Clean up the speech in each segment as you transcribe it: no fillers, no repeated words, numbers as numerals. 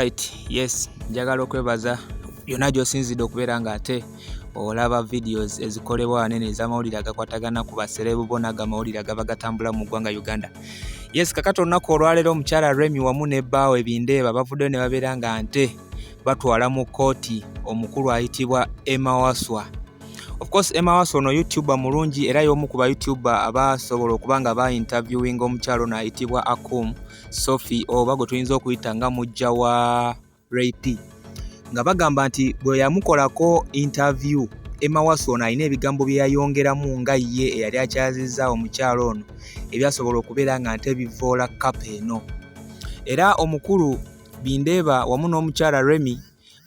Alright, yes, njagala okwebaza yonna gy'osinzidde okubeera ng'ate olaba videos ezikolebwa wanene ez'amawulire agakwatagana ku baserebu bo n'ago amawulire agaba gatambula mu ggwanga Uganda. Yes, kakati olunaku olwaleero omukyala Remy wamu ne bbaawe Bindeeba bavuddeyo ne babeera nga nte batwala mu kkooti omukulu ayitibwa Emma Waswa. Of course Emma Waswa ono YouTuber mulungi era y'omu ku ba YouTuber abasobola okuba nga ba interviewing omukyala ono ayitibwa Akum Sophie oba gwe tuyinza okuyita nga mujja wa Ray P nga bagamba nti bwe yamukolako interview Emma Waswa ono alina ebigambo bye yayongeramu nga ye eyali akyazizza omukyala ono ebyasobola okubeera nga nte bivoola kapa eno. Era omukulu Bindeeba wamu n'omukyala Remy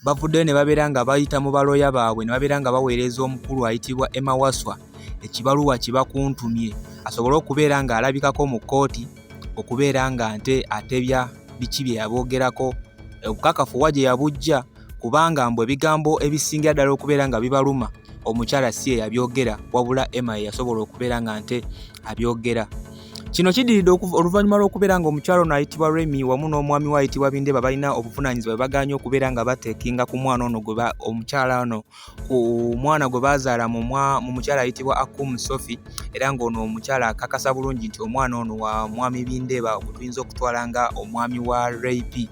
bavuddeyo ne babeera nga bayita mu balooya baabwe ne babeera nga baweereza omukulu ayitibwa Emma Waswa ekibaluwa kibakuntumye asobole okubeera ng'alabikako mu kkooti okubeera nga nte atebya biki bye yaboogerako obukakafu wa gye yabuggya kubanga mbu ebigambo ebisingira ddala okubeera nga bibaluma omukyala si ye yabyogera wabula Emma ye yasobola okubeera nga nte abyogera. Kino kiddiridde oluvannyuma lw'okubeera ng'omukyala ono ayitibwa Remy wamu n'omwami we ayitibwa Bindeba balina obuvunaanyizibwa bwe bagaanye okubeera nga bateekinga ku mwana ono gwe omukyala ono ku mwana gwe baazaala mu mukyala ayitibwa Akum Sophie era ng'ono omukyala akakasa bulungi nti omwana ono wa mwami Bindeeba gwe tuyinza okutwala nga omwami wa Ray P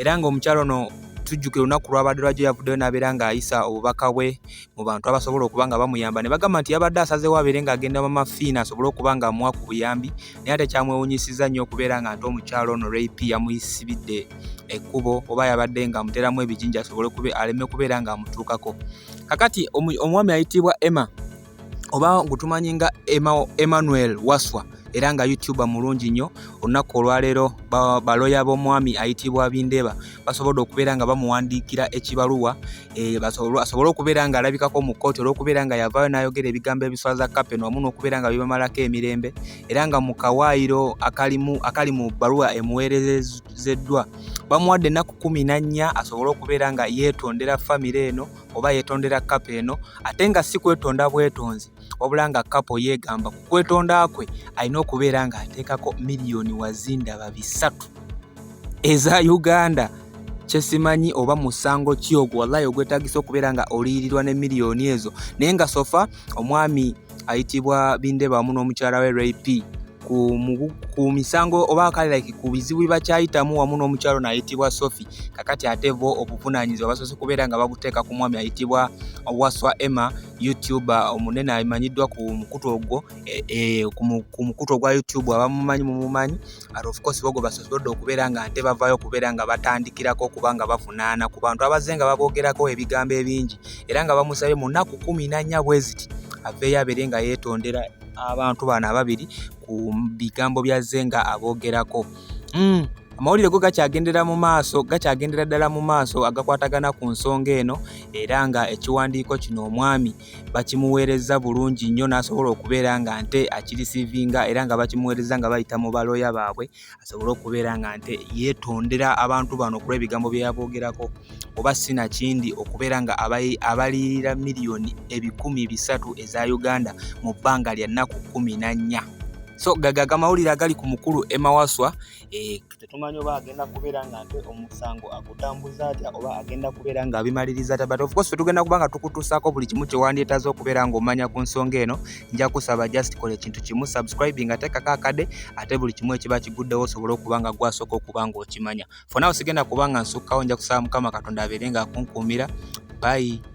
era ng'omukyala ono tujjukira olunaku lwabadde lwajjo yavuddeyo n'abeera ng'ayisa obubaka bwe mu bantu abasobola okuba nga bamuyamba ne bagamba nti yabadde asazeewo abeere ng'agenda mama Fiina asobole okuba ng'amuwa ku buyambi naye ate kyamwewunyisizza nnyo okubeera nga nti omukyala ono Ray P yamuyisibidde ekkubo oba yabadde ng'amuteramu ebijinja asobole aleme kubeera ng'amutuukako. Kakati omwami ayitibwa Emma oba gutumanyi nga Emmanuel Waswa era nga YouTuber mulungi nnyo. Olunaku olwaleero baloya b'omwami ayitibwa Bindeeba basobodde okubeera nga bamuwandiikira ekibaluwa eh, asobole okubeera nga alabikako mu kkooti olw'okubeera nga yavaayo n'ayogera ebigambo ebiswaza Kapeno wamu n'okubeera nga bibamalako emirembe era nga mu kawaayiro akali mu bbaluwa emuweerezeddwa bamuwadde ennaku 14 asobole okubeera nga yeetondera famire eno oba yeetondera kkapo eno ate nga si kwetonda bwetonzi wabula nga kkapo yeegamba ku kwetonda kwe alina okubeera ng'ateekako miliyoni wazindaba 300 eza Uganda kyesimanyi oba musango ki ogwo wallahi ogwetagisa okubeera nga oliyirirwa ne miliyoni ezo naye nga sofa omwami ayitibwa Bindeba wamu n'omukyala we Ray P ku misango oba kale like ku bizibu bakyayitamu wamu n'omukyalo nayitibwa Sophie. Kakati ate bo obuvunaanyizibwa basoose kubeera nga babuteeka ku mwami ayitibwa Waswa Emma, YouTuber omunene amanyiddwa ku mukutu ogwo e, e, ku mukutu ogwa YouTube abamumanyi mumumanyi and of course bogo basobodde okubeera nga nte bavaayo okubeera nga batandikirako okuba nga bavunaana ku bantu abazze nga baboogerako ebigambo ebingi era nga bamusabye mu nnaku 14 bwe ziti aveeyo abeere nga yeetondera abantu bano ababiri ku bigambo byazze nga aboogerako. Amawulire go gakyagendera mu maaso gakyagendera ddala mu maaso agakwatagana ku nsonga eno era nga ekiwandiiko kino omwami bakimuweerezza bulungi nnyo n'asobola okubeera nga nte akirisiivinga era nga bakimuweerezza nga bayita mu balooya baabwe asobole okubeera nga nte yeetondera abantu bano okulw'ebigambo bye yaboogerako oba si nakindi okubeera nga abaliyirira miliyoni 300 eza Uganda mu bbanga lya nnaku 14. So gagaga amawulire agali ku mukulu Emma Waswa eh, tetumanyi oba agenda kubeera nga ate omusango agutambuza atya oba agenda kubeera nga abimaliriza atya but of course tugenda kuba nga tukutuusaako buli kimu kyewandyetaaze okubeera ng'omanya ku nsonga eno. Nja kusaba just kola ekintu kimu, subscribing ateekako akade ate buli kimu ekiba kiguddewo osobole okuba nga gwasooka okuba ng'okimanya. For now sigenda kuba nga nsukkawo, nja kusaba Mukama Katonda abeere nga akunkuumira. Bye.